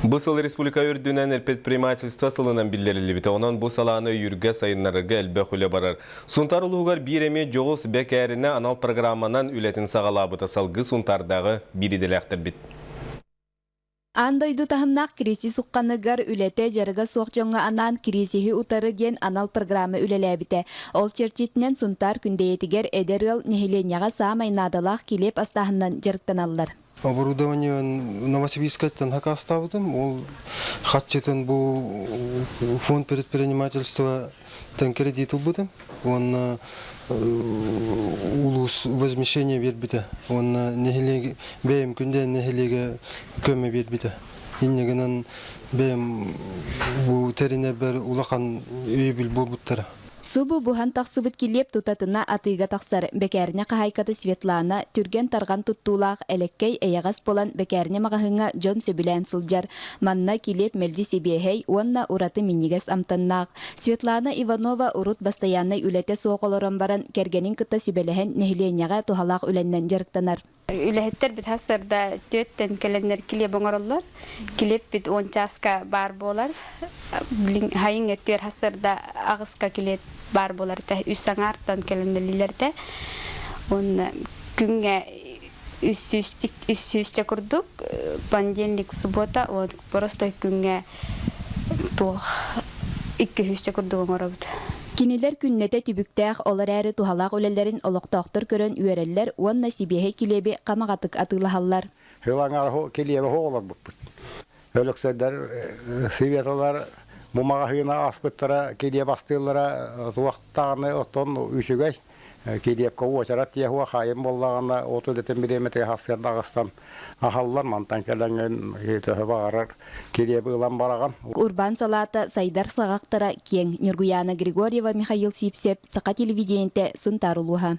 Бу сыл республика үрдүнэн предпринимательство сылынан биллэриллибитэ. Онон бу салааны өйүүргэ, сайыннарарга элбэх үлэ барар. Сунтаар улууһугар биир эмиэ дьоҕус бэкээринэ анал программанан үлэтин саҕалаабыта салгыы Сунтаардааҕы биир идэлээхтэрбит. Аан дойду таһымнаах кризис ухханыгар үлэтэ дьарыга суох дьоҥҥо анаан кризиһи утары диэн анал программа үлэлээбитэ. Ол чэрчитинэн Сунтаар Күндэйэтигэр эдэр ыал нэһилиэнньэҕэ саамай наадалаах килиэп астааһынынан дьарыктаналлар. Оборудование Новосибирскайтан хакаастаабытым. Ол хаччытын бу фонд предпринимательства кредит ылбытым. Уонна улуус возмещение биэрбитэ. Уонна нэһилиэги бэйэм күндэ нэһилиэгэ көмө биэрбитэ. Инньэ гынан бэйэм бу тэринэрбэр улахан өйөбүл буолбуттара. Субу буһан тахсыбыт килиэп тутатына атыыга тахсар. Бэкээринэ хаһаайката Светлана түргэн-тарҕан туттуулаах, элэккэй, эйэҕэс буолан бэкээринэ маҕаһыыҥҥа дьон сөбүлээн сылдьар. Манна килиэп мэлдьи сибиэһэй уонна ураты минньигэс амтаннаах. Светлана Иванова урут бастайааннай үлэтэ суох олорон баран, кэргэнин кытта сүбэлэһэн нэһилиэнньэҕэ туһалаах үлэннэн дьарыктанар. Үлэһиттэр бит сарсыарда түөттэн кэлэннэр килиэп оҥороллор. Килиэппит уон чааска баар буолар. Билин хайын өттүгэр сарсыарда аҕыска килиэп баар буолар этэ. Үс аҥаартан кэлэннэллилэр этэ. Уонна күҥҥэ үс сүүсчэ курдук понедельник, суббота, вот простой күҥҥэ туох икки сүүсчэ курдук оҥоробут. Кинилэр күннэтэ түбүктээх, ол эрээри туһалаах үлэлэрин олохтоохтор көрөн үөрэллэр уонна сибиэһэй килиэби хамаҕатык атыылаһаллар. Сылаҥар килиэби оҕолорбуппут. Өлөксөйдөр Светалар бу маҕаһыына аспыттара, килиэп астыыллара туохтаҕына оттон үчүгэй. Килиэпкэ уочарат тиэһуо хаайым буоллаҕына от үлэтин бириэмэтигэр сарсыарда аҕыстан аһаллар мантан кэлэҥҥин төһө баҕарар килиэби ылан бараҕын. Урбаан салаата сайдар саҕахтара киэҥ. Ньургуйаана Григорьева, Михаил Сивцев, Саха телевидениетэ, Сунтаар улууһа.